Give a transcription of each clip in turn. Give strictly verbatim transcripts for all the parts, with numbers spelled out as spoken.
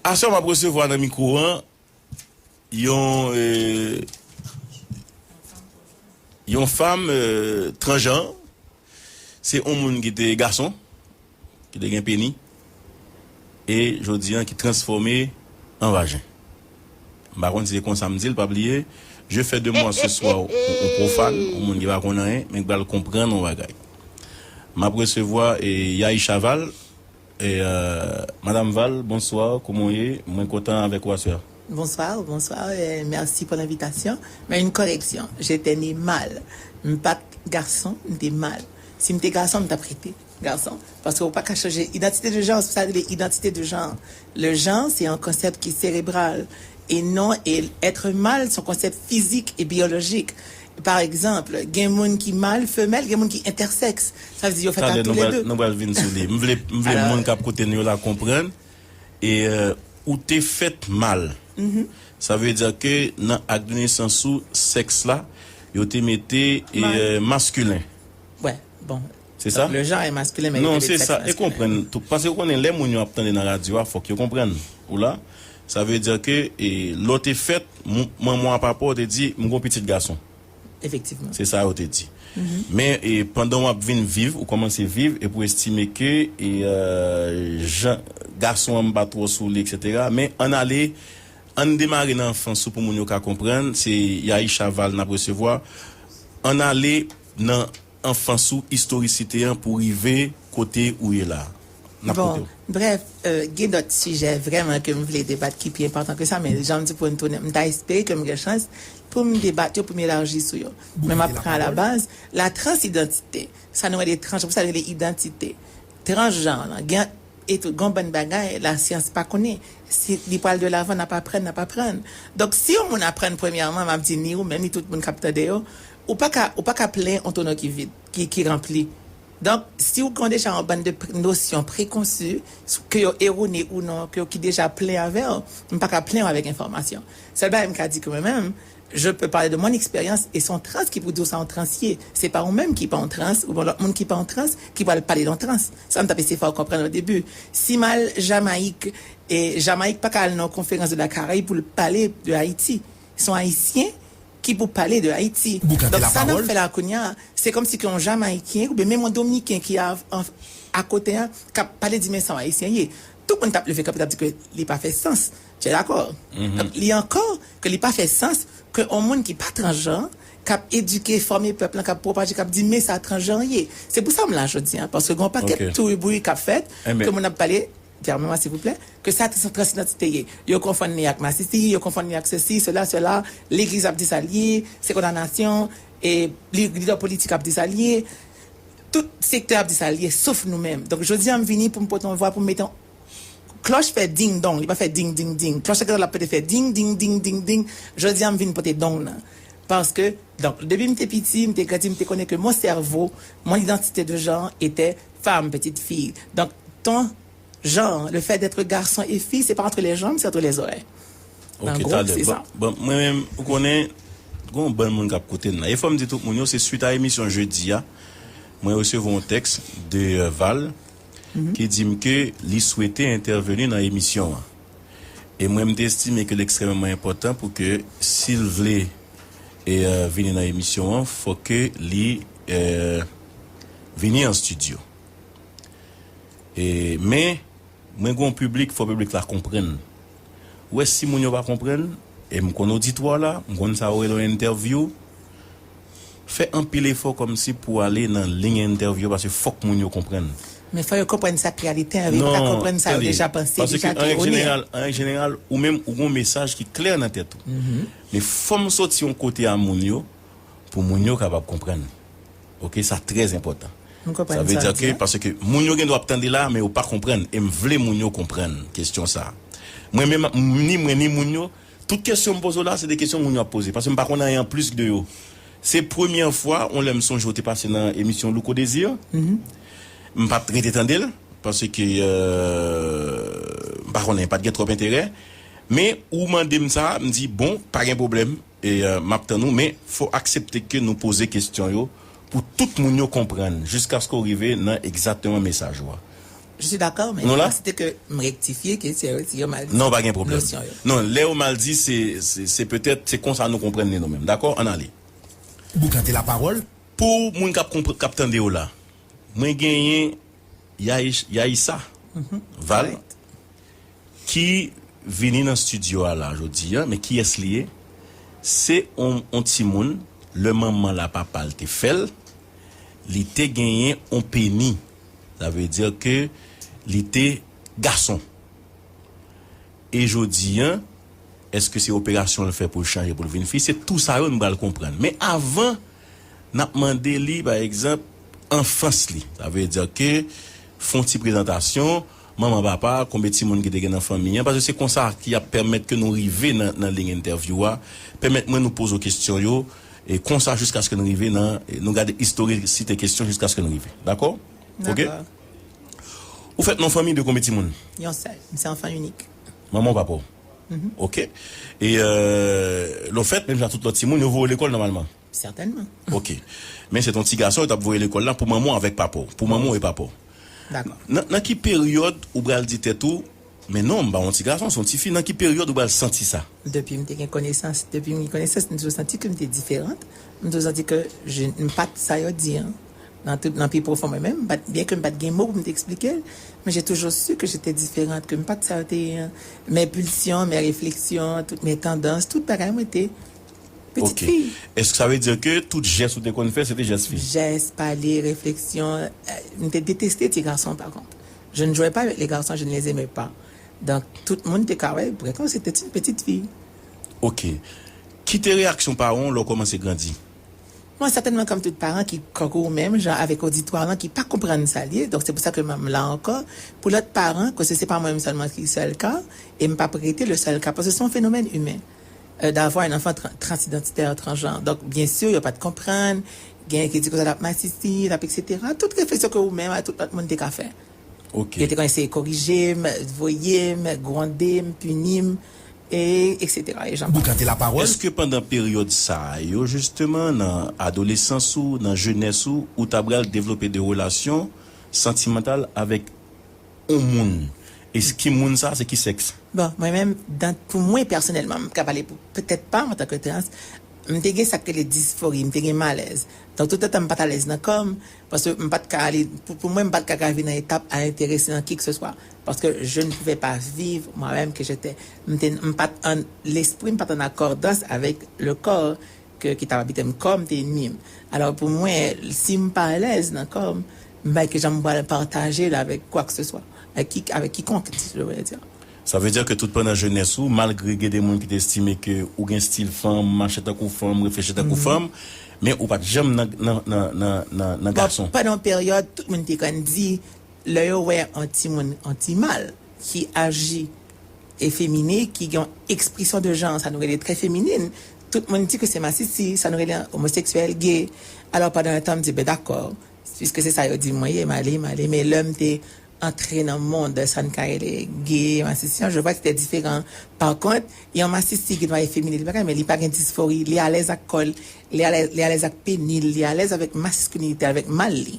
Aswè m ap resevwa nan mikwo an yon, eh, yon fanm, eh, transjan. Se yon moun ki te gason, ki te gen peni, e jodi an ki transfòme an vajen. M pa konn si se konsa m di l, pa bliye, je fais de moi ce soir yon, yon pwofàn, yon moun ki pa konn anyen, men ki pral konprann yon bagay. M ap resevwa, eh, Yaïcha Val, E, euh, Madam Val, bonswa, kòman w ye? Mwen kontan avèk ou aswè a. Bonsoir, bonsoir, euh, merci pour l'invitation. Mais une correction, j'étais née mâle. M pa t gason, m te mal. Si m te gason, m t ap rete gason. Paske ou pa ka chanje idantite de jan, se sa yo rele idantite de jan. Le genre, c'est un concept qui est cérébral. Et non, et être mâle, c'est un concept physique et biologique. Pa egzanp, gen moun ki mal, femèl, gen moun ki entèsèks. Sa vle di yo fèt a toulede. Talè nou pral, nou pral vin sou li. M vle, m vle moun k ap koute n yo la konprann. E, euh, ou te fèt mal. Sa vle di ke nan ak de nesans ou, sèks la, yo te mete, e, euh, maskilen. Wè, bon. Se sa? Donk, le genre est masculin, mais... Non, se sa. E konprann tou. Paske ou konnen, lè moun yo ap tande nan radyo a, fòk yo konprann. Ou la? Sa vle di ke, e, lè w te fèt, manman w a papa w te di, "M gon pitit gason." Efektivman. Se sa yo te di. Men, e, pandan w ap vin viv, ou kòmanse viv, epi w estime ke, e, euh, jan, gason an pa twò sou li, etsetera. Men, ann ale, ann demare nan anfans ou pou moun yo ka konprann. Se Yaïcha Val n ap resevwa. Ann ale nan anfans ou, istorisite an pou rive kote ou ye la. N ap koute w. Bon, brèf, euh, gen dòt sijè vrèman ke m vle debat ki pi enpòtan ke sa, men jan m di pou n tounen, m ta espere ke m gen chans pou m debat yo, pou m elaji sou yo. Men m ap pran alabaz, la transidantite, sa nou rele trans, pou sa rele idantite. Transjan lan, gen, e tou, gen yon bann bagay, lasyans pa konnen. Si li pral de lavan, n ap aprann, n ap aprann. Donk, si yon moun aprann premyèman, m ap di ni ou menm, ni tout moun k ap tande yo, ou pa ka, ou pa ka plen yon tono ki vid, ki, ki ranpli. Donk, si w gen deja yon bann de pre-, nosyon prekonsi, ke yo erone ou non, ke yo ki deja plen avè w, m pa ka plen w avèk enfòmasyon. Sèl bagay m ka di ke mwen menm, je peux parler de mon expérience, e se yon trans ki pou di w sa yon trans ye. Se pa ou menm ki pa yon trans, oubyen lòt moun ki pa yon trans, ki pral pale de yon trans. Sa m t ap eseye fè w konprann o debi. Si m al Jamayik, e Jamayik pa ka al nan yon konferans de la Karayib pou l pale de Ayiti. Se yon Ayisyen ki pou pale de Ayiti. Donk, sa n ap fè la kounye a, se kòmsi ke yon Jamayiken, oubyen menm yon Dominiken ki a, an, akote a, k ap pale di men sa yon Ayisyen ye. Tout moun t ap leve kanpe, t ap di ke li pa fè sans. Tu es d'accord? Donk, li ankò ke li pa fè sans ke yon moun ki pa transjan, k ap edike, fòme pèp lan, k ap pwopaje, k ap di men sa transjan ye. Se pou sa m la jodi a, paske gen yon pakèt touyibouyi k ap fèt, ke moun ap pale, Ferme-moi, s'il vous plaît, ke sa se transidantite ye. Yo konfonn li ak masisi, yo konfonn li ak sesi, sela, sela, legliz ap di sa l ye, se kondanasyon, e li, lidè politik ap di sa l ye, tout sektè ap di sa l ye, sof nou menm. Donk, jodi a, m vini pou m pote yon vwa, pou m mete yon klòch fè ding dong, li pa fè ding, ding, ding. Klòch la, l ap pete fè ding, ding, ding, ding, ding. Jodi a, m vin pote dong nan. Paske, donk, depi m te piti, m te grandi, m te konnen ke mon cerveau, mon identité de genre était femme, petite fille. Donc, ton genre, le fait d'être garçon et fille, c'est pas entre les jambes, c'est entre les oreilles. An gwo, se sa. Bon, mwen menm, ou konnen, gen yon bann moun k ap koute n la. E fò m di tout moun yo, se swit a emisyon jedi a, mwen resevwa yon tèks de, euh, Val, ki di m ke li swete entèveni nan emisyon an. E mwen, m te estime ke l ekstrèmeman enpòtan pou ke, si l vle, e, euh, vini nan emisyon an, fò ke li, euh, vini an estidyo. E, men, mwen gen yon piblik, fò piblik la konprann. Ou wè, si moun yo pa konprann, e m konn oditwa la, m konn sa yo rele yon entèvyou, fè anpil efò kòmsi pou ale nan liy entèvyou, paske fòk moun yo konprann. Men fò yo konprann sa k reyalite an, yo pa ka konprann sa yo deja panse, deja ki erone. Paske an règ jeneral, an règ jeneral, ou menm, ou gen yon mesaj ki klè nan tèt ou. Men fò m soti yon kote a moun yo, pou moun yo kapab konprann. Oke, sa trè enpòtan. Sa vle di ke, paske moun yo gen dwa ap tande la, men yo pa konprann. E m vle moun yo konprann kesyon sa a. Mwen menm, ni mwen, ni moun yo, tout kesyon m poze w la, se de kesyon moun yo ap poze. Paske m pa konn anyen anplis de yo. Se premyè fwa, yon lè m sonje w te pase nan emisyon Louko Désir. M pa t rete tande l, paske, euh, m pa konnen, pa t gen twòp enterè. Men, ou mande m sa, m di, bon, pa gen pwoblèm. E, euh, m ap tann ou, men fò aksepte ke nou poze kesyon yo pou tout moun yo konprann, jiskaske w rive nan egzakteman mesaj ou a. Je suis d'accord, mais c'était que m rektifye ke si yo mal di. Non, pa gen pwoblèm. Non, lè yo mal di, se, se, se petèt, se konsa nou konprann li nou menm. Dakò? Ann ale. Boukante lapawòl. Pou moun k ap konpr- k ap tande yo la, mwen genyen Yaï- Yaïsa Val ki vini nan estidyo a la jodi a, men kiyès li ye? Se on, on timoun, lè manman l a papa l te fè l, li te genyen on peni. Sa vle di ke li te gason. E jodi a, èske se operasyon l fè pou l chanje, pou l vin fi? Se tou sa yo nou pral konprann. Men avan, n ap mande li, pa egzanp, anfans li. Sa vle di ke fè yon ti prezantasyon, manman, papa, konbyen timoun ki te gen nan fanmi an, paske se konsa ki ap pèmèt ke nou rive nan, nan liy entèvyou a, pèmèt mwen nou poze w kesyon yo, e konsa jiskaske nou rive nan, e nou gade istorisite kesyon jiskaske nou rive. Dakò? Ok? Dakò. Ou fèt nan yon fanmi de konbyen timoun? Yon sèl. M se enfant unique. Manman w, papa w? Ok. E, euh, lè w fèt, menm jan tout lòt timoun, yo voye w lekòl nòmalman? Certainement. Ok. Men se t on ti gason, yo t ap voye lekòl la pou manman w avèk papa w. Pou manman w e papa w. Dakò. Nan, nan ki peryòd ou pral di tèt ou, men non, m pa yon ti gason, se yon ti fi. Nan ki peryòd ou pral santi sa? Depi m te gen konesans, depi m gen konesans, m toujou santi ke m te diferan. M toujou santi ke je, m pa t sa yo di an. Nan tout, nan pi pwofon mwen menm, m pa t, byen ke m pa t gen mo pou m te eksplike l, men j'ai toujours su que j'étais différente, ke m pa t sa yo te ye an. Mes pulsions, mes réflexions, toutes mes tendances, tout bagay mwen te pitit fi. Èske sa vle di ke tout jès ou te konn fè, se te jès fi? Jès, pale, refleksyon, euh, m te deteste ti gason, pa kont. Je ne jouais pas avec les garçons, je ne les aimais pas. Donc, tout moun te ka wè, pourtant, c'était une petite fille. Ok. Ki te reyaksyon paran w lè w kòmanse grandi? Mwen, sètènman, kòm tout paran ki, kòm ou menm, jan avèk oditwa lan ki pa konprann sa l ye, donk se pou sa ke m, m la ankò, pou lòt paran, kote se pa mwen menm sèlman ki sèl ka, e m p ap rete le sèl ka, paske se yon fenomèn imen, euh, d'avoir un enfant tra- transidentitaire, transgenre. Donk, byen si, yo pa t konprann, gen ki di konsa l ap masisi, l ap et cetera. Tout refleksyon ke ou menm, ak tout lòt moun te ka fè. Ok. Yo te konn eseye korije m, voye m, gwonde m, pini m, e et cetera. E jan pase. Boukante lapawòl. Èske pandan peryòd sa a yo, jisteman, nan adolesans ou, nan jenès ou, ou ta pral devlope de relasyon santimantal avèk yon moun? E s- ki moun sa, se ki sèks? Bon, mwen menm, dan, pou mwen pèsonèlman, m ka pale pou, petèt pa m antanke trans, m te gen sa k rele disfori, m te gen malèz. Donk, toutotan m pa t alèz nan kò m, paske m pa t ka ale, pou, pou mwen, m pa t ka rive nan etap a enterese nan qui que ce soit. Parce que je ne pouvais pas vivre moi-même que j'étais. M te, m pa t an, lespri m pa t an akòdans avèk le corps ke, ki t ap abite m, kò m te enmi m. Alò, pou mwen, si m pa alèz nan kò m, m pa ke jan m pral pataje l avèk quoi que ce soit, avèk ki, avèk kikonk, si je veux dire. Sa vle di ke tout pandan jenès ou, malgre gen de moun ki te estime ke ou gen stil fanm, mache tankou fanm, reflechi tankou fanm, men ou pa t janm nan, nan, nan, nan, nan, nan gason. Bon, pandan yon peryòd, tout moun te konn di, lè yo wè yon timoun, yon ti mal, ki aji efemine, ki gen yon ekspresyon de jan, sa nou rele trè feminin, tout moun di ke se masisi, sa nou rele omoseksyèl, gay. Alò, pandan yon tan, m di, ben, dakò, piske se sa yo di mwen ye, m ale, m ale. Men lè m te antre nan mond, sa n ka rele gay, masisi an, je vois que c'était différent. Pa kont, yon masisi gen dwa efemine, li pa gen, men li pa gen disfori, li alèz ak kò l, li alèz, li alèz ak peni l, li alèz avèk maskilinite, avèk mal li.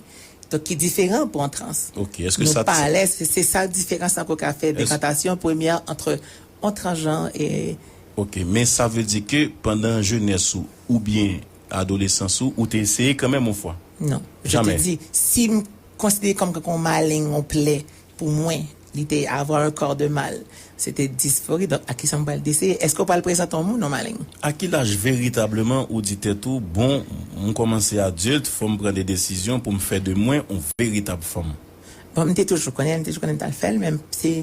Donk, ki diferan pou yon trans. Ok, èske sa... Nou pa alèz, se, se sa diferans lan ke w ka fè, dekantasyon premyè ant yon transjan e... Ok, men sa vle di ke pandan jenès ou, oubyen adolesans ou, ou te eseye kanmenm yon fwa? Non. Je te dis, si m konsidere kòm yon maleng, yon plè, pou mwen, li te avoir un corps de mal. Se te disfori, donk a kisa m pral eseye? Èske w pral prezante yon moun yon maleng? A ki laj veritableman ou di tèt ou, bon, m kòmanse adilt, fò m pran de desizyon pou m fè de mwen yon veritab fanm? Bon, m te toujou konnen, m te toujou konnen m t al fè l, men se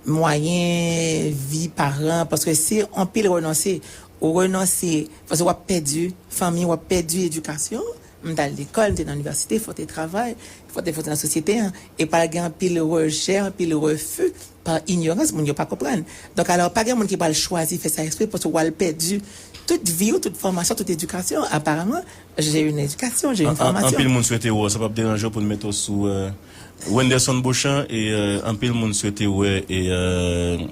mwayen vi paran, paske se anpil renonse. Ou renonse, paske w ap pèdi fanmi, w ap pèdi edikasyon. M t al lekòl, m te nan inivèsite, fò te travay, fò te fè nan sosyete an. E pral gen anpil rejè, anpil refi pa inyorans, moun yo pa konprann. Donk, alò, pa gen moun ki pral chwazi fè sa eksprè, paske w al pèdi tout vi w, tout fòmasyon, tout edikasyon. Aparaman, j'ai une éducation, j'ai une formation. Anpil moun swete wè w, sa p ap deranje w pou n mete w sou, euh, Wenderson Beauchamp, e, euh, anpil moun swete wè, e, euh,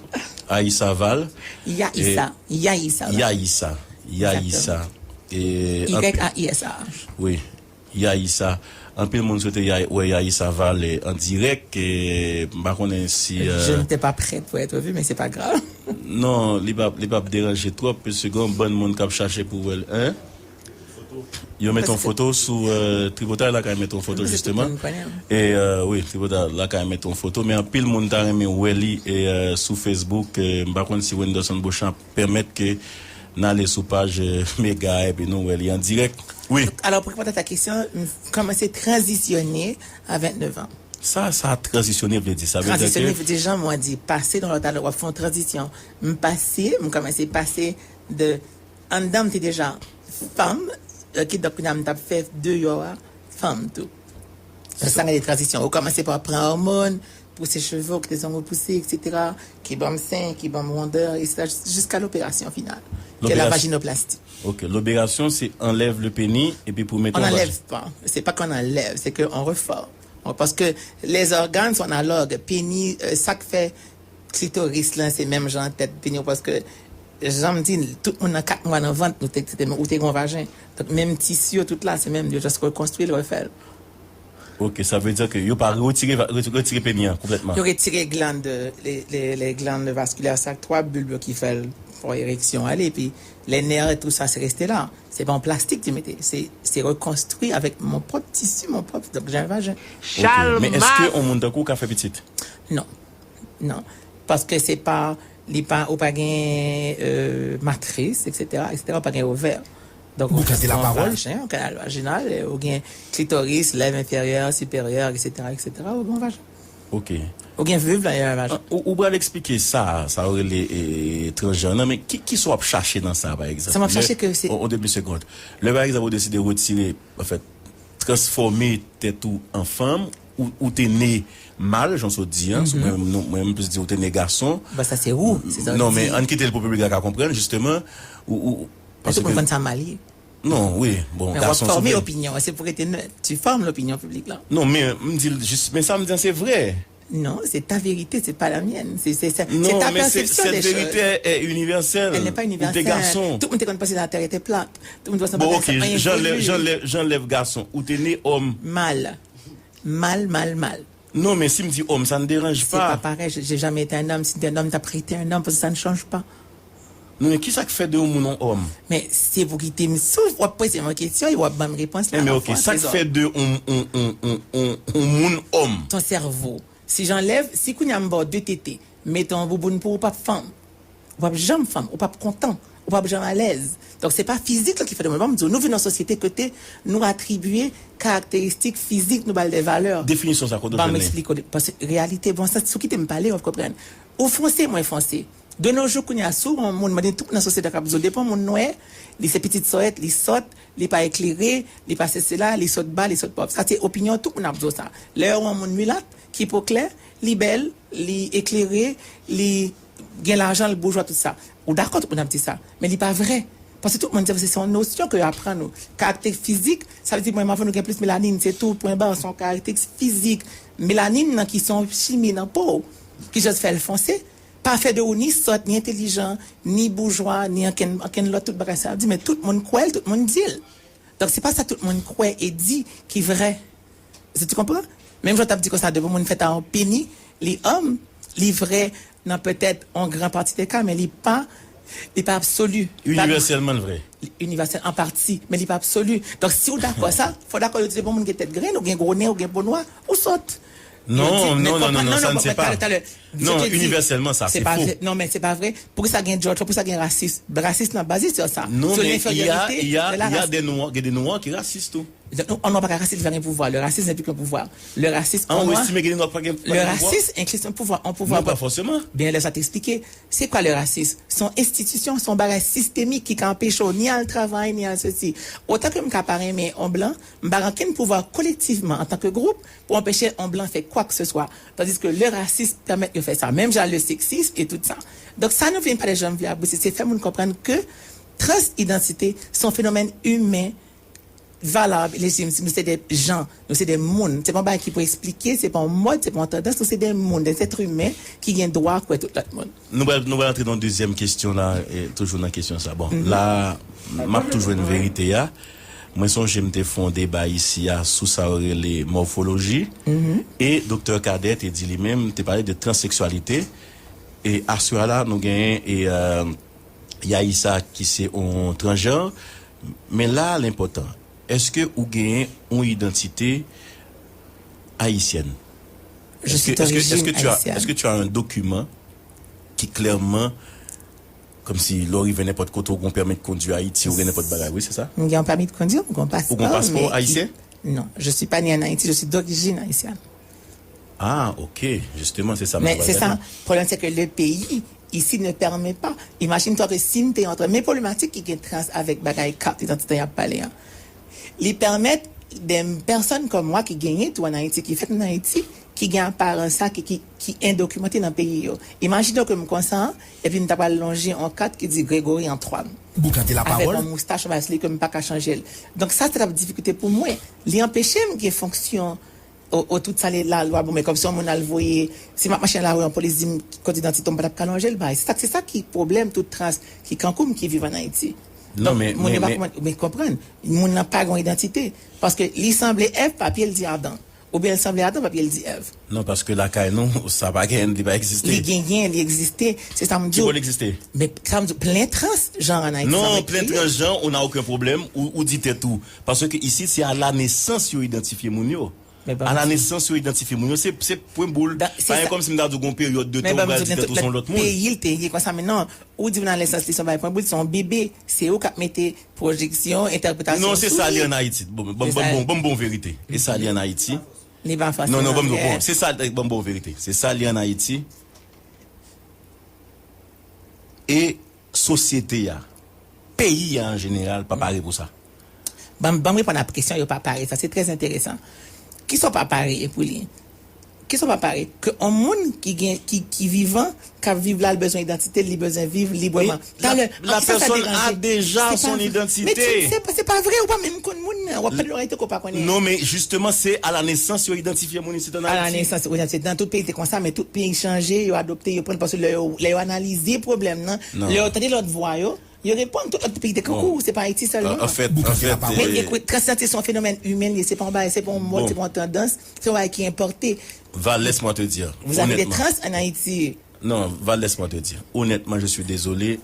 Aïssa Val. Yaïssa, Yaïssa Val. Yaïssa, Yaïssa. E, Y A I S S A. Wi, Yaïssa. Anpil moun swete y a- wè Yayi Saval, eh, an dirèk. Eh, m pa konnen si, Je eh, n'étais pas prête pour être vue, mais c'est pas grave. Non, li p ap, li p ap deranje twòp, paske gen yon bann moun k ap chache pou wè l, hein? Yo met yon foto sou, eh, Tripotay la kay met yon foto, Paske jisteman. tout moun konnen. E, eh, wi, Tripotay la kay met yon foto, men anpil moun ta renmen wè li, e, eh, sou Facebook. Eh, m pa konn si Wenderson Beauchamp pèmèt ke n ale sou paj, eh, Mega epi nou wè li an dirèk. Wi. Alors, pour répondre à ta question, m kòmanse tranzisyone a vennèf an. Sa, sa tranzisyone vle di. Sa vle di Tranzisyone ke vle di, jan mwen di, pase nan lòt alè, w ap fè yon tranzisyon. M pase, m kòmanse pase de anndan m te deja fanm, eh, ki donk kounye a m t ap fè deyò a fanm tou. Sa rele tranzisyon. Ou kòmanse pa pran òmòn, pouse cheve, kite zong ou pouse, et cetera, ki ban m sen, ki ban m wondè, et cetera, jiska loperasyon final, ki est la L'opération- vaginoplastie. Ok, l'opération, c'est enlève le pénis et puis pour mettre On un n'enlève vagin. Pas. C'est pas qu'on enlève, c'est qu'on reforme. Parce que les organes sont analogues. Pénis, euh, ça que fait clitoris, là, c'est même genre tête pénis, parce que, jan m di, tout moun nan kat mwa nan vant, nou te, te, ou te gen yon vajen. Donk, menm tisi yo, tout la, se menm, yo just rekonstwi l, refè l. Ok, sa vle di ke yo pa retire, va- retire, retire peni an konplètman. Yo retire glann, les, les, les glandes vasculaires, sa twa bulb yo ki fè l fè ereksyon ale, epi les nerfs et tout ça, c'est resté là. C'est pas en plastique, tu mettais. C'est, c'est reconstruit avec mon propre tissu, mon propre. Donc, j'ai un vagin. Ok. Men èske yon moun tankou w ka fè pitit? Non. Non. Paske se pa, li pa, ou pa gen euh, matris, et cetera, et cetera, ou pa gen ovè. Donk, ou gen yon vajen, yon kanal vajinal, ou gen klitoris, lèv enferyè, siperyè, et cetera, et cetera, ou gen yon vajen. Ok. Ou gen vulve, la, yon vajen. Ou, ou pral eksplike sa, sa yo rele e, transjan nan, men ki, ki sa w ap chache nan sa, pa egzanp? Sa m ap chache ke se On, on demi segond. Lè, pa egzanp, ou deside retire, anfèt, transfòme tèt ou an fanm, ou, ou te ne mal, jan w sot di an, mwen, nou, mwen, m plis di ou te ne gason. Bon, sa se ou, se sa w Non, di. Men ann kite l pou piblik la ka konprann, jisteman. Ou, ou, Tout moun konn sa mal ye. Non, wi, bon, Men w ap gason fòme souvni. Opinyon, se pou rete neutre. Tu formes l'opinion publique, la. Non, men m di l jis, men sa m di an se vrè. Non, c'est ta vérité, c'est pas la mienne. C'est c'est- c'est- c'est Non, ta men se- perception cette des choses. Vérité est universelle. Elle n'est pas Ou te universelle. Gason. Tout le monde te konn panse la terre était plate. Tout le monde te panse Bon, bagay ok, sa pa j'enlève, evoli. J'enlève, j'enlève gason. Ou te ne òm. Mal. Mal, mal, mal. Non, men si m di òm, sa ne dérange C'est pas pas. Pareil. Je- J'ai jamais été un homme. Si t'es un homme, t'as pris été un homme parce que ça ne change pas. Non, men ki sa k fè de yon moun yon òm? Men se pou kite m sou, w ap poze mwen kesyon e w ap ban m repons la. Men La ok, fwa, sa k trezò. Fè de yon, yon, yon, yon, yon, yon moun òm? Ton sèvo. Si j'enlève, si kounye a m ba w de tete, mete yon bouboun pou ou, w p ap fanm. Ou p ap janm fanm, ou p ap kontan, ou p ap janm alèz. Donk, se pa fizik la ki fè de moun. Ban m di w, nou viv nan yon sosyete kote nou atribiye karakteristik fizik, nou ba l de valè. Definisyon sa, kote w Ban m jwenn li? Eksplike w. Paske reyalite, bon, sa, si w kite m pale, w ap konprann. Ou fonse, mwen fonse. De nos jours, kounye a, si w wè yon moun, mande tout moun nan sosyete a k ap di w, depi yon moun nwè, li se pitit sòyèt, li sòt, li pa eklere, li pa se sela, li sòt ba, li sòt pòv. Sa se opinyon tout moun ap di w sa. Lè yo wè yon moun milat, ki po klè, li bèl, li eklere, li gen lajan, li boujwa, tout sa. Ou dakò tout moun ap di sa, men li pa vrè. Paske tout moun di se yon nosyon ke yo aprann nou. Karakte fizik, sa vle di mwen, m avè nou gen plis melanin, se tou, pwen ba, se yon karakteristik fizik. Melanin nan ki se yon chimi nan po w, ki just fè l fonse, pa fè de ou ni sòt, ni entelijan, ni boujwa, ni ankenn, ankenn lòt tout bagay sa. Di, men tout moun kwè l, tout moun di l. Donk, se pa sa tout moun kwè e di ki vrè. Èske tu comprends? Menm jan w t ap di konsa, depi yon moun fèt a yon peni, li òm, li vrè nan petèt yon gran pati de ka, men li pa, li pa absoli. Inivèsèlman l vrè. Li inivèsèl an pati, men li pa absoli. Donk, si w dakò sa, fò w dakò yo di, depi yon moun gen tèt grenn, ou gen gwo nen, ou gen po nwa, ou sòt. Non, non, non, non, non, sa n se pa. Non, inivèsèlman, sa se fo. Non, men se pa vrè. Poukisa gen djòl, poukisa gen rasis? Rasis nan baze sur sa. Non, Sur men il y a, l'infériorité il y a, de la il y a race. Des noirs, il y a des noirs qui racistes tout. Non, on n'a pas raciste, il y a un pouvoir. Le racisme, c'est un pouvoir. Le racisme, Ah, pour on moi, estime que les noirs n'ont pas de pouvoir. Le racisme inclut un pouvoir, un pouvoir. Non, pas forcément. Bien, laisse-moi t'expliquer. C'est quoi le racisme? Son institution, son bagay sistemik ki ka anpeche w ni al travay, ni al sesi. Otan ke m ka pa renmen yon blan, m pa gen okenn pouvwa kolektivman, an tan ke gwoup, pou anpeche yon blan fè kwa ke se swa. Tandis ke le racisme pèmèt yo fè sa. Menm jan le seksism e tout sa. Donk, sa nou vin pale, jan m vle abouti, se fè moun konprann ke transidantite se yon fenomèn imen, valab, lejitim. Nou se de jan, nou se de moun. Se pa yon bagay ki pou eksplike, se pa yon mòd, se pa yon tandans, nou se de moun, de zèt imen ki gen dwa kwè tout lòt moun. Nou pral, nou pral antre nan dezyèm kesyon la, e, toujou nan kesyon sa. Bon, la, m ap toujou jwenn verite a. Mwen sonje m te fè yon deba isi a sou sa yo rele mòfoloji. E Doktè Cadet te di li menm, te pale de transseksyalite. E aswè a la, nou genyen e, euh, Yaïssa ki se yon transjan. Men la, l enpòtan. Èske ou genyen yon idantite ayisyèn? Je suis Est-ce que, est-ce que, est-ce que d'origine tu as, haïtienne. Est-ce que tu as un document ki klèman, kòmsi lè w rive nenpòt kote, ou gen yon pèmi de kondwi Ayiti, ou gen nenpòt bagay, wi, se sa? Mwen gen yon pèmi de kondwi, mwen gen yon paspò. Ou gen yon paspò ayisyen? Non, je suis pas née en Haïti, je suis d'origine haïtienne. Ah, ok, justement, c'est ça. Mais c'est ça. Le problème, c'est que le pays, ici, ne permet pas. Imagine-toi que si m te antre, men pwoblematike ki gen trans avèk bagay kat idantite y ap pale an. Li pèmèt de pèsonn kòm mwen ki genyen tou an Ayiti, ki fèt an Ayiti, ki gen aparans sa, ki, ki, ki endokimante nan peyi yo. Imajine ke m konsa, epi m ta pral lonje yon kat ki di Gregory Antoine. Boukante la Avèk pawòl. Yon moustach, yon bagay sou li ke m pa ka chanje l. Donk sa, se t ap difikilte pou mwen. Li anpeche m gen fonksyon o, o tout sa li la lwa. Bon, men kòm si yon moun al voye, si m ap mache nan lari, yon polis di m kòd idantite m, pa t ap ka lonje l bay. Se sa, se sa ki pwoblèm tout trans ki kankou m ki viv an Ayiti. Non, Donk, men- moun yo men- pa men- konprann, men konprann. Moun nan pa gen idantite. Paske li sanble Èv, papye l di Adan. Oubyen l sanble Adan, papye l di Èv. Non, paske lakay nou, sa pa gen, li pa egziste. Li genyen, li egziste. Se sa m di. Ki bò l egziste? Men sa m di, plen trans jan an Ayiti. Non, plen trans jan, ou na okenn pwoblèm, ou, ou di tèt ou. Paske isi, se a la nesans yo idantifye moun yo. Men pa A la posib. Nesans yo idantifye moun yo, se, se pwen boul. Da- se Pa gen sa- kòmsi m ta di w gen yon peryòd de tan ou pral di tèt ou se yon lòt moun. Peyi l te ye konsa, men non. Ou di m nan nesans li se yon bagay pwen boul, se yon bebe. Se ou k ap mete pwojeksyon, entèpretasyon. Non, se sa li an Ayiti. Bon, bon, bon, bon, bon, bon verite. E sa li an Ayiti. Li pa fasil. Non, non, bon, Yeah. bon, se sa, bon, bon verite. Se sa li an Ayiti. E sosyete a, peyi a an jeneral, pa pare pou sa. Ban m, ban m reponn ap kesyon yo pa pare. Sa, se trè enteresan. Kisa w pa pare pou li? Kisa w pa pare? Ke yon moun ki gen, ki, ki vivan, k ap viv la, l bezwen idantite, li bezwen viv libreman. La, la personne a déjà son identité. Se pa, se pa vre, ou pa menm konn moun nan. W ap pale loralite ke w pa konnen. Non, men justement, se a la nesans yo idantifye moun isit an Ayiti. A la nesans, ou identite. Nan tout peyi te konsa, men tout peyi chanje, yo adopte, yo pran, paske lè yo, lè yo analize pwoblèm nan, lè yo tande lòt vwa yo, yo reponn. Tout lòt peyi te kankou, se pa Ayiti sèlman. An fèt, an fèt, Men ekout, transidantite se yon fenomèn imen, se pa yon bagay, se pa yon mòd, se pa yon tandans, se yon bagay ki enpòte. Val, laisse-moi te dire. Vous avez des Honnêtement. Trans en Haïti. Non, Val, laisse-moi te dire. Honnêtement, je suis désolé.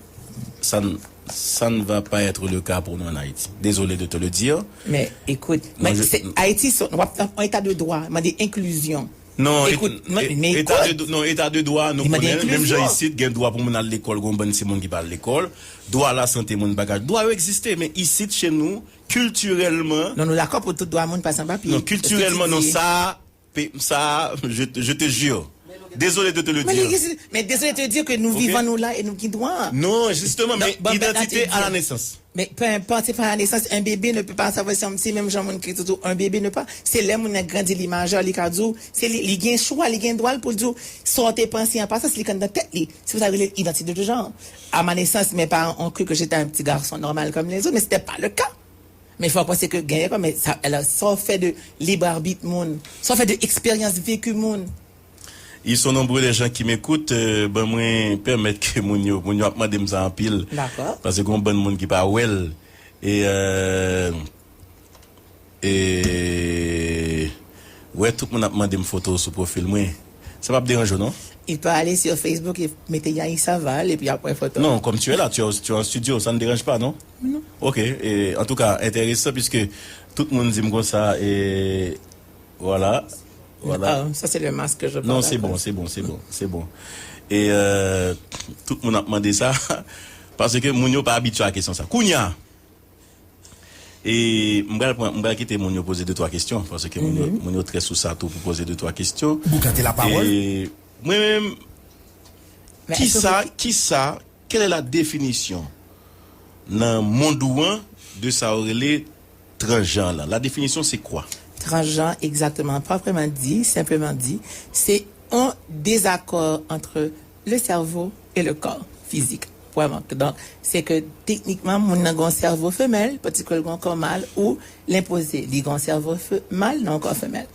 Ça ne, ça ne va pas être le cas pour nous en Haïti. Désolé de te le dire. Men ekout, Mwen, men je- se Ayiti, se yon eta de dwa, mande enklizyon. Non, Ekout, et- mwen, et- men eta de, ekout. Non, eta de dwa, nou Li mande konnen, menm jan enklizyon. Isit, gen dwa pou moun al lekòl, gen yon bann timoun ki pa al lekòl. Dwa lasante, moun pa ka. Dwa yo egziste, men isit, chez nous, kiltirèlman, Non, nou dakò pou tout dwa moun pa san papye. non, kiltirèlman, non, sa, pe- sa, je, je te jure. Désolé de te le Men, dire. li- men désolé de te dire que nous Ok. Vivons, nous là, et nous qui droit. Non, justement, Non, mais bon, ben, identité la, te à la di- naissance. Men peu importe, se pa la nesans, un bébé ne peut pas savoir si yon ti menm jan moun ki toujou un bébé ne pas. Se lè moun nan grandi, li majè, li ka di w, se li, li gen chwa, li gen dwa l pou l di w, sa w te panse an pasans, li konn nan tèt li. Se pou sa yo rele l identité de genre. À ma naissance, mes parents ont cru que j'étais un petit garçon normal comme les autres, mais c'était pas le cas. Men fò w panse ke genyen kòm, men sa, alò, sa w fè de lib arbit moun, sa w fè de eksperyans veki moun. Ils sont nombreux les gens qui m'écoutent, euh, ban mwen pèmèt ke moun yo, moun yo ap mande m sa anpil. Dakò. Paske gon bann moun ki pa wè l. E, euh, e, wè, tout moun ap mande m foto sou pwofil mwen. Sa p ap deranje w, non? Il peut aller sur Facebook et mettre Yaï Saval et puis après photo. Non, comme tu es là, tu es, au- tu es en studio, ça ne dérange pas, non? Non. Ok, et en tout cas, intéressant, puisque tout moun di m konsa, e voilà, voilà. Ah, ça c'est le masque que je porte. Non, c'est bon, c'est bon, c'est bon, c'est bon. E, euh, tout moun ap mande sa, paske moun yo pa abitye a kesyon sa. Kounya, e m pral pran, m pral kite moun yo poze de twa kesyon, paske moun yo, moun yo trè sou sa tou pou poze de twa kesyon. Boukante la pawòl. E mwen menm, Mais ki est-ce que sa, vous- ki sa, quelle est la définition nan mond ou an de sa yo rele transjan la? La définition, c'est quoi? Transjan, exactement, proprement dit, simplement dit, c'est un désaccord entre le cerveau et le corps physique. Vraiment. Donc, c'est que techniquement, moun nan gon sèvo femèl, paske l gon kò mal, ou l enpoze, li gon sèvo fe- mal nan kò femèl.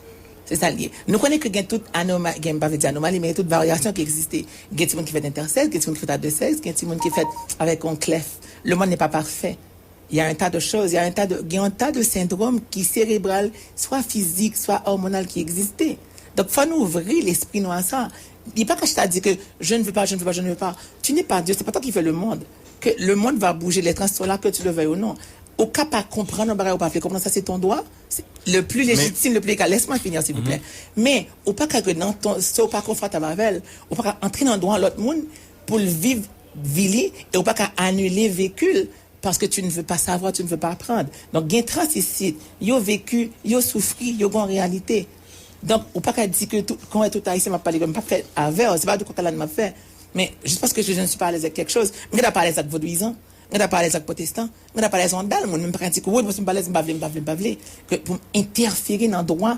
Se sa l ye. Nou konnen ke gen tout anoma-, gen, m pa vle di anomali, men gen tout varyasyon ki egziste. Gen timoun ki fèt entèsèks, gen timoun ki fèt a de sèks, gen timoun ki fèt avèk yon klèf. Le monde n'est pas parfait. Il y a un tas de choses, il y a un tas de, il y a un tas de syndromes qui cérébral, soit physique, soit hormonal qui existent. Donc, faut nous ouvrir l'esprit nous à ça. Il n'y a pas qu'à dire que je ne veux pas, je ne veux pas, je ne veux pas. Tu n'es pas Dieu, c'est pas toi qui fais le monde. Que le monde va bouger, les trans sont là, que tu le veuilles ou non. Ou ka pa konprann yon bagay ou pa vle konprann, sa se ton dwa. Le plus légitime, le plus légal. Laisse-moi finir, s'il vous plaît. Men, ou pa ka ke nan ton, si ou pa konfòtab avè l, ou pa ka antre nan dwa lòt moun pou l viv vi li, e ou pa ka anile vécu l, parce que tu ne veux pas savoir, tu ne veux pas apprendre. Donk, gen trans isit, yo veki, yo soufri, yo gen yon reyalite. Donk, ou pa ka di ke tout, kon tout Ayisyen m ap pale, m p ap fè avè w, se pa de kòk alèn m ap fè. Men, jis paske je ne suis pas à l'aise avec quelque chose, m gen dwa pa alèz ak vodouyizan, m gen dwa pa alèz ak pwotestan, m gen dwa pa alèz ak yon dal moun, men m pa ka di ke, wi, paske m pa alèz, m pa vle, m pa vle, m pa vle, ke pou m entèfere nan dwa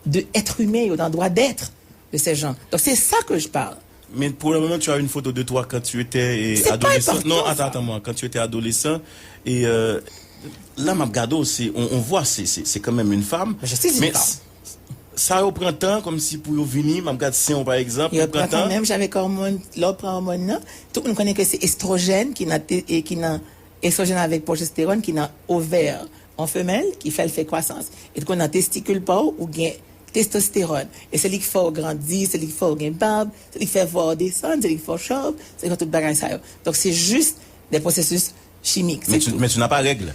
de être humain yo, nan dwa d'être de ces gens. Donc, c'est ça que je parle. Mais pour le moment, tu as une photo de toi quand tu étais eh, C'est pas adolescent. important, Non, attends, ça. Attends-moi. Quand tu étais adolescent, et euh, là, Map Gado, c'est, on, on voit, c'est, c'est, c'est quand même une femme. Mais je suis une Mais femme. s- sa yo pran tan kòmsi pou yo vini, m ap gad sen w pa egzanp, Yo yo pran pran tan. Menm jan avèk òmòn, lè w pran òmòn nan, tout moun konnen ke se estwojèn ki nan te- e ki nan estwojèn avèk pwojestewòn ki nan ovè an femèl ki fè l fè kwasans. E tou nan testikil pa w, ou gen testostewòn. E se li ki fè w grandi, se li ki fè w gen bab, se li ki fè vwa w desann, se li ki fè w chòv, se li ki fè tout bagay sa yo. Donk se jis de pwosesis chimik. Mais tu, mais tu n'as pas règle.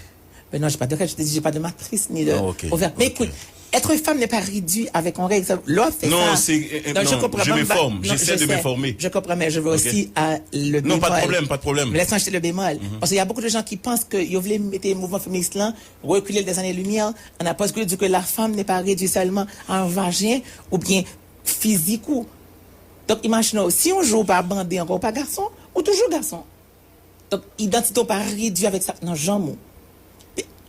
Mais non, j'ai pas de règles, je te dis, j'ai pas de matrice ni de Ah, ok, ovaire. Mais ok. Écoute, être femme n'est pas réduit avec un règle. Ça, là, fait Non, ça. c'est- euh, Donc, je non, comprends je pas, m'informe, non, j'essaie je de sais, m'informer. Je comprends, mais je veux Ok. aussi à le Non, pas de bémol. problème, pas de problème. Mais laisse-moi acheter le bémol. Parce qu'il y a beaucoup de gens qui pensent que yo vle mete mouvman feminis lan, reculer des années lumière, en apos que dire que la femme n'est pas réduite seulement à un vagin ou bien physique ou. Donk, imajine w, si yon jou ou pa bande ankò, ou pa gason, ou toujou gason. Donk, idantite w pa redui avèk sa k nan janm ou.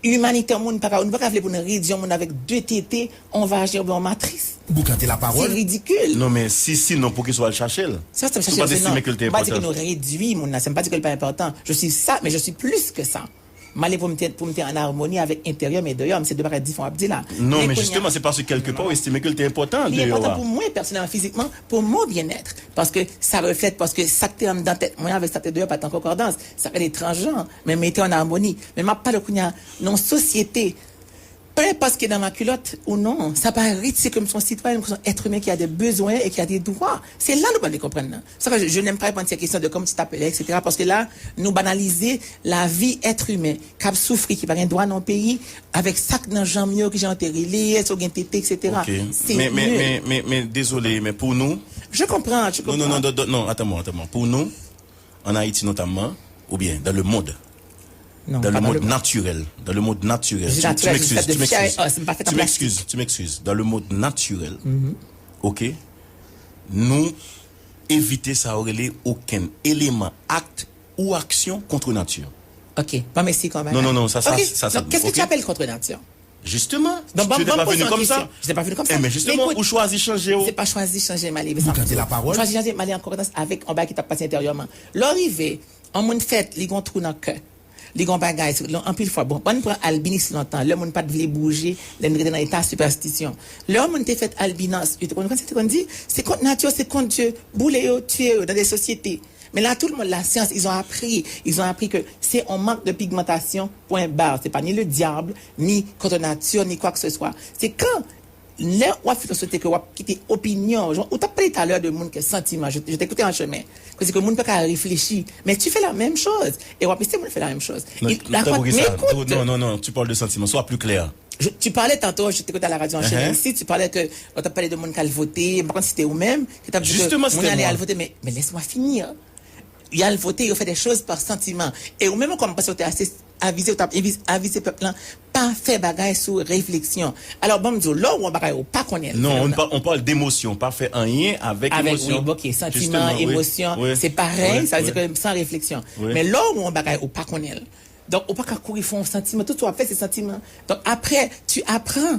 Imanite yon moun pa ka, nou pa ka vle pou nou redui yon moun avèk de tete, yon vajen oubyen yon matris. Boukante la Se pawòl. Ridikil. Non, men si, si, non, poukisa w al chache l? Sa, se Si w pa t estime ke l te M pa di ke enpòtan. Nou redui moun nan, se m pa di ke l pa enpòtan. Je suis ça, mais je suis plus que ça. M ale pou m te, pou m te an amoni avèk enteryè m e deyò m, se de bagay diferan w ap di la. Non, men Kounye a- justement, c'est parce que quelque part, w estime ke l te enpòtan Li deyò enpòtan a. Pou mwen pèsonèlman, fizikman, pou mon byen-être. Paske sa reflèt, paske sa k te anndan tèt mwen avèk sa k te deyò pa t an konkòdans. Sa k rele transjan, men mete an amoni. Men m ap pale kounye a nan yon sosyete. Pe enpòt ki nan ma kilòt ou non, sa pa retire ke m se yon sitwayèn, m se yon être humain qui a des besoins et qui a des droits. Se la nou pa vle konprann nan. Sa ke je, je n'aime pas répondre ces questions de comment tu t'appelais, et cetera. Paske la, nou banalize lavi être humain k ap soufri, ki pa gen dwa nan yon peyi, avèk sa k nan janm yo, ki jan yo te rele, èske yo gen tete, et cetera. Ok. Se Men, men, nul. men, men, men, désolé, men pou nou, Je comprends, je non, comprends. non, non, non, non, attends-moi, attends-moi. Pour nous, en Haïti notamment, ou bien dans le monde, Non, dans le pas dans monde le- naturel, dans le monde naturel, Je suis tu, tu naturel, je m'excuses, suis tu faite de chair et m'excuses, os, c'est pas fait en tu plastique. m'excuses, tu m'excuses, dans le monde naturel, ok, nou evite sa yo rele okenn eleman, akt ou aksyon contre nature. Ok, bon, merci quand même. Non, non, non, ça, ça, Ok, ça, ça, donc, qu'est-ce que ok. Tu appelles contre nature? Justement, Donc, tu n'étais pas venu comme ça. Je n'étais pas venu comme ça. Eh, mais justement, Écoute, ou choisi changer. Se pa chwazi chanje m ale. Boukante la pawòl. Chwazi chanje m ale an konkòdans avèk yon bagay ki t ap pase enteryèman. Lè w rive, yon moun fèt, li gen yon twou nan kè. Li gen yon bagay, se- lè- anpil fwa, bon, bann pran albinis lontan, lè moun pa t vle bouje, lè n rete nan eta sipèstisyon. Lè yon moun te fèt albinos, yo te konn, konn sa te konn di, se kont nati, se kont Dye, boule yo, tiye yo, dans des sociétés. Men la, tout le monde, la science, ils ont appris, ils ont appris que c'est un manque de pigmentation, point barre. C'est pas ni le diable, ni contre nature, ni quoi que ce soit. C'est quand Lè w ap fè yon sosyete ke w ap kite opinyon, jan, ou t ap pale talè de moun ke santiman, je, je t'écoutais en chemin. Kote ke moun pa ka reflechi, men tu fais la même chose. E w ap ese moun fè la menm choz. Non, Il- la tankou kon- ki men sa, écoute, non, non, non, tu parles de sentiment, sois plus clair. Je- tu parlais tantôt, je t'écoutais à la radio en chemin ici, tu parlais que w t ap pale de moun k al vote, m pa konn si se te ou menm, ki t ap di ke Justement, c'était moun ale moi. Al vote, men, men laisse-moi finir. Y al vote, yo fè de choz pa santiman. E ou menm ankò, m panse w te ase avize, ou t ap avize pèp lan, pa fè bagay sou refleksyon. Alò, ban m di w, lè w wè yon bagay ou pa konnen l, Non, fè on, l. pa- on parle d'émotion, pas fait rien avec, Avèk, émotion. wi, ok, santiman, Justement, oui. Emosyon, Oui. Se parèy, Oui, sa vle di oui. ke san refleksyon. Oui. Men lè w wè yon bagay ou pa konnen l, donk ou pa ka kouri fè yon santiman, tout sa w ap fè se santiman. Donk apre, tu apprends.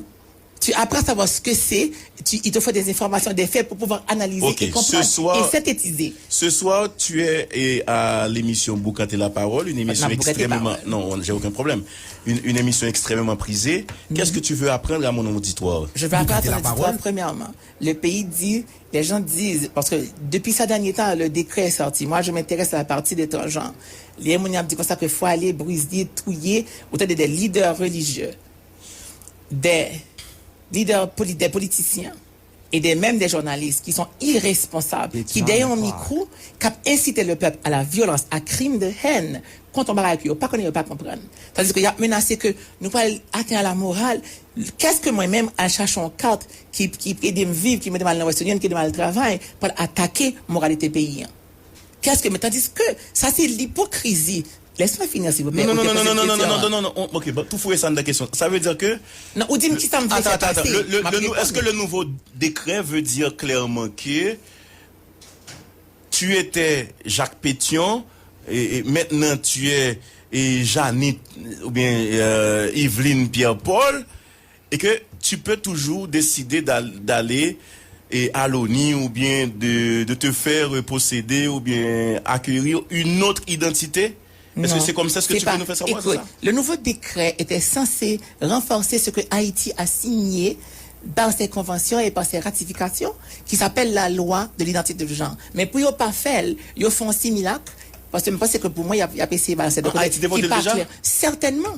Tu apprends à savoir ce que c'est, tu, il te faut des informations, des faits pour pouvoir analyser Ok, et comprendre ce soir- et synthétiser. Ce soir, tu es eh, à l'émission Boukante la parole, une émission Boukante la extrêmement. parole. Non, j'ai aucun problème. Une, une émission extrêmement prisée. Qu'est-ce que tu veux apprendre à mon auditoire? Je vais apprendre à Boukante ton la auditoire, parole. Premièrement. Le pays dit, les gens disent, parce que depuis ces derniers temps, le décret est sorti. Moi, je m'intéresse à la partie des transgenres. Les gens disent comme ça que faut aller briser, touiller, autant des leaders religieux, des leaders, poli- des politiciens et des, même des journalistes qui sont irresponsables, qui derrière un micro, qui incitent le peuple à la violence, à crime de haine, contre un bagage que pas connaît, pas comprendre. Tandis que y a menacé que nous pas atteint à la morale. Qu'est-ce que moi-même, à chercher une carte qui, qui aide me vivre, qui me demande à l'Ouest Union, qui demande le travail, pour attaquer la moralité pays? Qu'est-ce que, mais tandis que ça, c'est l'hypocrisie. Laisse-moi finir, s'il vous plaît. Non, non, Ok, non, non, parce non, que non, non, c'est non, un- non, non, non, non, ok, bon, tou fouye sa nan kesyon. Sa vle di ke Non, ou di m ki sa m vle fè Attends, attends, attends. pase. Le, le, M ap le nou- Est-ce que reponn. Le nouveau décret veut dire clairement que tu étais Jacques Pétion et, et maintenant tu es et Janit ou bien euh, Yveline Pierre-Paul et que tu peux toujours décider d'al- d'aller et à l'ONI ou bien de, de te faire posséder ou bien acquérir une autre identité? Est-ce que Non, c'est comme ça ce que c'est tu pas- veux nous faire savoir, c'est Écoute, ça? Le nouveau décret était censé renforcer ce que Haïti a signé par ses conventions et par ses ratifications, qui s'appelle la loi de l'identité de genre. Mais pour ne pas faire, ils font un simulacre, parce que je pense que pour moi, il y a, il y a essayé de balancer de Ah, côté, Haïti te qui voté pas déjà? Clair. Certainement.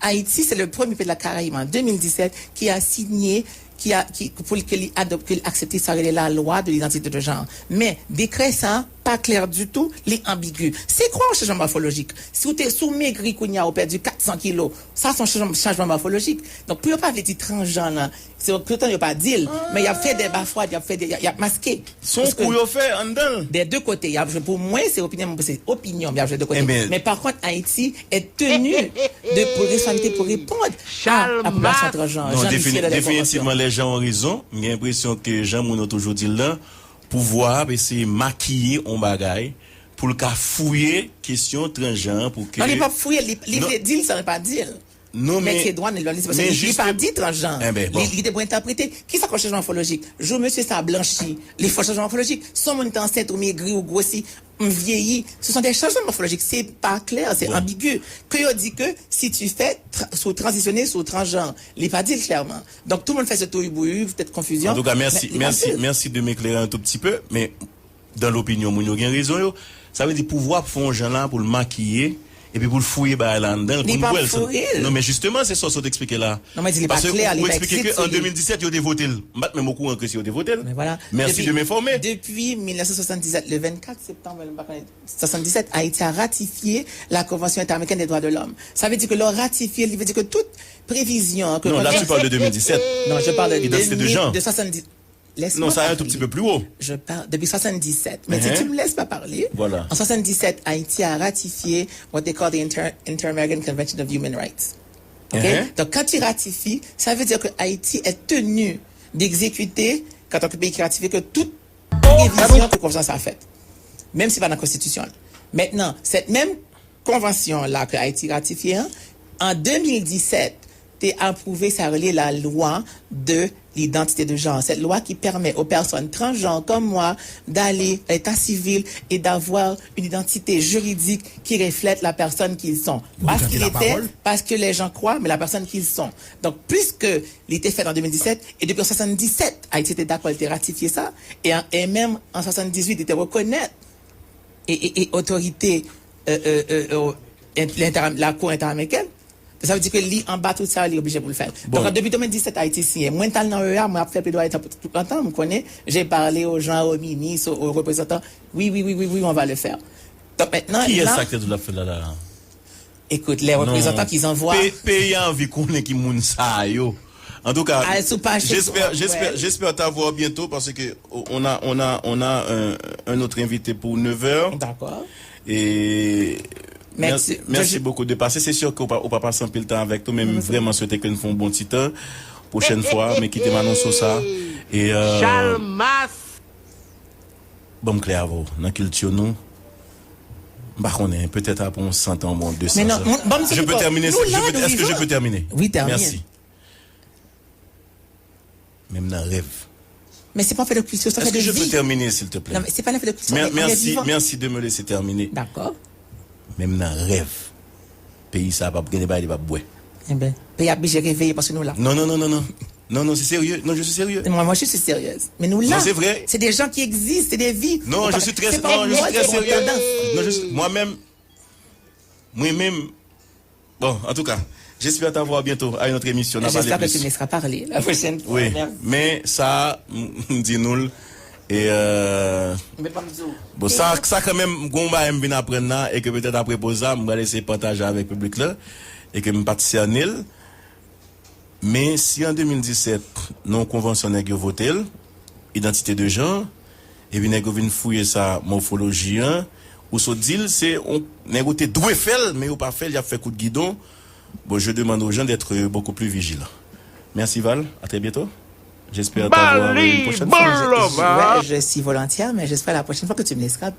Haïti, c'est le premier pays de la Caraïbe en deux mille dix-sept qui a signé, qui a, qui, pour que li adopte, que li aksepte sa rele la loi de l'identité de genre. Men dekrè sa pa klè ditou, li anbigu. Se kwa yon chanjman mòfolojik? Si w te, si w megri kounye a, ou pèdi kat san kilo, sa se yon chanjman, chanjman mòfolojik. Donk, pou yo pa vle di transjan nan, se yon, poutan yo pa di l, men y ap fè de bafwad, y ap fè de, y ap maske. Se yon kou yo fè anndan l. Des deux côtés, y ap jwe, pou mwen, se opinyon, se opinyon, y ap jwe de kote. Enben, Men pa kont, Ayiti est tenu de, pour responsabilité pour répondre à la population transgenre. Non, Jan li défini- fè dans les définitivement, conventions. Les gens ont raison. Mwen gen enpresyon ke jan moun yo toujou di l lan, pouvwa ap eseye makiye yon bagay pou l ka fouye kesyon transjan an pou ke Non, li pa fouye, li, li Non. vle di l san l pa di l. Non, Men men- se dwa li, li, men li pa juste- di transjan. Enben, bon. Li, li te pou entèprete. Kisa k yon chanjman mòfolojik? Jou mesye sa blanchi, li fè yon chanjman mòfolojik. Si yon moun te ansent ou megri ou gwosi, m vyeyi. Ce sont des changements morphologiques. C'est pas clair, c'est Bon. Ambigu. Ke yo di ke si tu fais, tra- si w transisyone, si w transjan. Li pa di l klèman. Donk, tout moun fè se touy bouyi, peut-être confusion. En tout cas, merci, Men li pa merci, di l. Merci de m'éclairer un tout petit peu, mais dans l'opinion, moun yo gen rezon yo. Sa vle di pouvwa ap fè yon jan la pou l makiye, epi pou l fouye bagay la anndan, pou Li l pa bwè l. fouye l. Non, men jisteman, se sa w sot eksplike la. Non, mwen di li pa Paske klè, ou, li ou pa eksplisite eksplike ke sou an li. deux mille dix-sept, yo te vote l. M pa t menm okouran ke si yo te vote l. Mais voilà. Merci Depuis- de m'informer. Depuis mille neuf cent soixante-dix-sept, le vingt-quatre septembre, je me rappelle, soixante-dix-sept, Haïti a ratifié la Convention interaméricaine des droits de l'homme. Ça veut dire que leur ratifier, il veut dire que toute prévision que Non, là, tu parles de deux mille dix-sept. Non, je parle de Identité de genre. De soixante-dix. Laisse-moi Non, ça a un parler. Tout petit peu plus haut. Je parle depuis soixante-dix-sept. Mais Uh-huh. Si tu me laisses pas parler, Voilà. En soixante-dix-sept, Haïti a ratifié what they call the Inter- Inter-American Convention of Human Rights. Ok? Uh-huh. Donc, quand tu ratifies, ça veut dire que Haïti est tenu d'exécuter, en tant que pays qui ratifie, que toute révision que la Convention a faite. Même si pas dans la Constitution. Maintenant, cette même convention-là que Haïti a ratifiée, hein, en deux mille dix-sept, t'es approuvé, ça relève la loi de l'identité de genre. Cette loi qui permet aux personnes transgenres comme moi d'aller à l'état civil et d'avoir une identité juridique qui reflète la personne qu'ils sont. Pas ce qu'il était, pas ce que les gens croient, mais la personne qu'ils sont. Donc, puisque il était fait en deux mille dix-sept, et depuis en soixante-dix-sept, Haïti était d'accord, il était ratifié ça, et, en- et même en soixante-dix-huit, il était reconnaître et, et, et autorité euh, euh, euh, euh, int- l'inter- la Cour interaméricaine. Ça veut dire que li anba tout sa, li oblije pou l fè. Bon. Donc, depuis deux mille dix-sept, Haïti signé. Mwen, tal nan E A, mwen ap fè plaidoyer tout, tout le temps, m konnen. J'ai parlé aux gens, aux ministres, aux, aux représentants. Oui, oui, oui, oui, oui, on va le faire. Donc, maintenant, Qui est là, ça qui est la fête là, là? Écoute, les représentants qu'ils envoient. Peyi a anvi konnen ki moun sa yo. En tout cas, j'espère, j'espère, j'espère t'avoir bientôt parce que on a, on a, on a un, un autre invité pour neuf heures. D'accord. Et Merci. Merci beaucoup de passer. C'est sûr que ou pa, ou pa pase anpil tan avec nous, mais vraiment souhaiter que nous faisons un bon petit temps. Prochaine fois, mais quittez Manon Sosa. Et euh, Chalmas. Bon, m klè avè w, nan kilti nou, m pa konnen, petèt apre yon san tan, bon, de san Men non, tan. moun- ban m Je peux terminer, je peux- Est-ce que je peux terminer? Oui, termine. Merci. Menm nan rèv. Mais c'est pas un fait de culture, c'est un fait Est-ce que de je peux vie. Terminer, s'il te plaît? Non, mais c'est pas un fait de culture, Mer- c'est un fait Merci, vivant. Merci de me laisser terminer. D'accord. Menm nan rèv, peyi sa p ap gen de bagay li p ap bwè. Eh ben, peyi a obligé réveiller parce que nous là. Non, non, non, non, non. Non, non, c'est sérieux. Non, je suis sérieux. Moi, moi, je suis sérieuse. Mais nous là, Non, c'est vrai. C'est des gens qui existent, c'est des vies. Non, C'est je pas- suis très, c'est pas non, une je suis mode, très c'est une sérieux. tendance. Non, je suis- moi-même, moi-même, bon, en tout cas, j'espère t'avoir bientôt à une autre émission. On va parler J'espère que tu plus. me laisseras parler la prochaine fois. Oui, Merci. Men sa, m di nou l. E euh, Mais pas me dire. Bon, sa, sa kanmenm, gon bagay m vin aprann la, e ke petèt apre poz la, m pral eseye pataje avèk piblik la, e ke m pa t sène l. Men si an de mil disèt, nan yon konvansyon nèg yo vote l, idantite de jan, epi nèg yo vin fouye sa mòfoloji an, ou sot di l, se on, nèg yo te dwe fè l, men yo pa fè l, y ap fè kout gidon. Bon, je demande aux gens d'être beaucoup plus vigilants. Merci Val, à très bientôt. J'espère t'avoir une prochaine fois. Je, je, ouais, je suis volontiers, mais j'espère la prochaine fois que tu me laisseras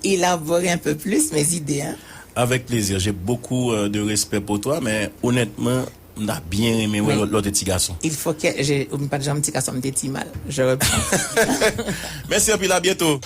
élaborer un peu plus mes idées. Hein. Avec plaisir. J'ai beaucoup euh, de respect pour toi, mais honnêtement, m ta byen renmen wè Mais- lòt lòt ti gason. Il faut que je, ou pas de ti gason, m te ti mal. Je reprends. Mèsi anpil, à bientôt.